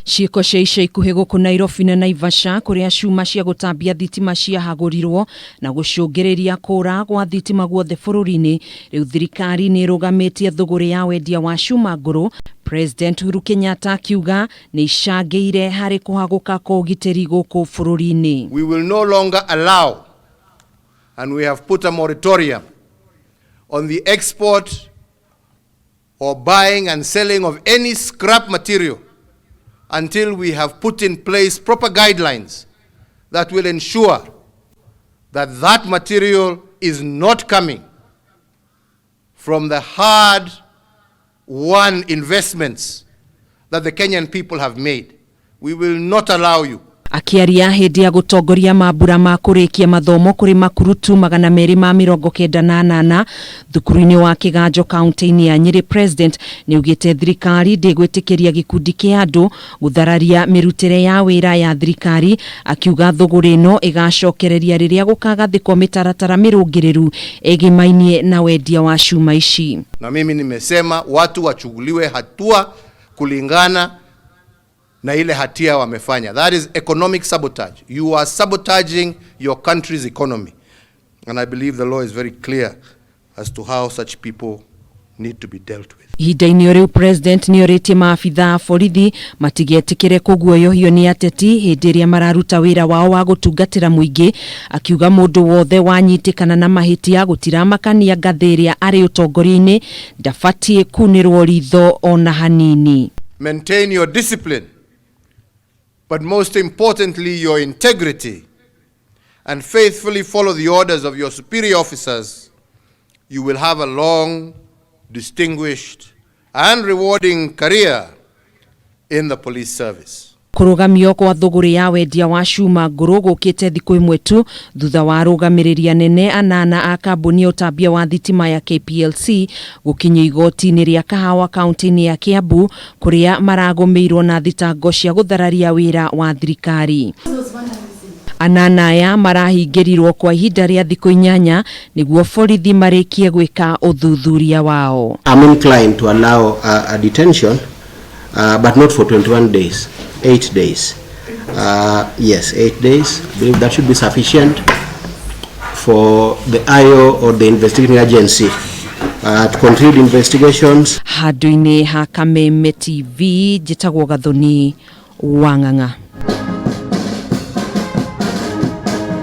Ciĩko cia ica ikuhĩ gũkũ Nairobi na Naivasha kũrĩa cuma cia gũtambia thitima ciahagũrirwo na gũcũngĩrĩria kũra gwa thitima guothe bũrũri-inĩ, rĩu thirikari nĩ ĩrũgamĩtie thũgũrĩ ya wendia wa cuma ngũrũ, President Uhuru Kenyatta akiuga nĩ icangĩire harĩ kũhagũka kwa ũgitĩri gũkũ bũrũri-inĩ. We will no longer allow, and we have put a moratorium on the export or buying and selling of any scrap material until we have put in place proper guidelines that will ensure that that material is not coming from the hard won investments that the Kenyan people have made. We will not allow you. Akĩaria hĩndĩ ya gũtongoria mambura ma kũrĩkia mathomo kũrĩ makurutu 298 thukuru-inĩ wa Kĩganjo kaunti-inĩ ya Nyĩrĩ, President nĩaugĩte thirikari ndĩgwĩtĩkĩria gĩkundi kĩa andũ gũthararia mĩrutĩre ya wĩra ya thirikari, akiuga thũgũrĩ ĩno ĩgacokereria rĩrĩa gũkagathĩkwo mĩtaratara mĩrũngĩrĩru ĩgĩmainie na wendia wa cuma ici. Na mimi nimesema watu wachukuliwe hatua kulingana na ile hatia wamefanya. That is economic sabotage. You are sabotaging your country's economy. And I believe the law is very clear as to how such people need to be dealt with. Ihinda-inĩ o rĩu, President nĩ orĩtie maabitha a borithi matigetĩkĩre kũguoyohio nĩ ateti hĩndĩ ĩrĩa mararuta wĩra wao wa gũtungatĩra mũingĩ, akiuga mũndũ wothe wanyitĩkana na mahĩtia gũtiramakania ngathĩ ĩrĩa arĩ ũtongoria-inĩ ndabatiĩ kunĩrwo ritho ona hanini. Maintain your discipline, but most importantly, your integrity, and faithfully follow the orders of your superior officers, you will have a long, distinguished, and rewarding career in the police service. Kũrũgamio kwa thũgũrĩ ya wendia wa cuma ngũrũ gũkĩte thikũ ĩmwe tu thutha wa arũgamĩrĩri anene anana a kambuni ya ũtambia wa thitima ya KPLC gũkinyio igoti-inĩ rĩa Kahawa kaunti-inĩ ya Kiambu kũrĩa maragũmĩirwo na thitango cia gũthararia wĩra wa thirikari. Anana aya marahingĩrirwo kwa ihinda rĩa thikũ 8 nĩguo borithi marĩkie gwĩka ũthuthuria wao. I'm inclined to allow a detention, but not for 21 days, 8 days. Yes, 8 days. I believe that should be sufficient for the IO or the investigating agency to conclude investigations. Handũ-inĩ ha Kameme TV, njĩtagwo Gathoni Wang'ang'a.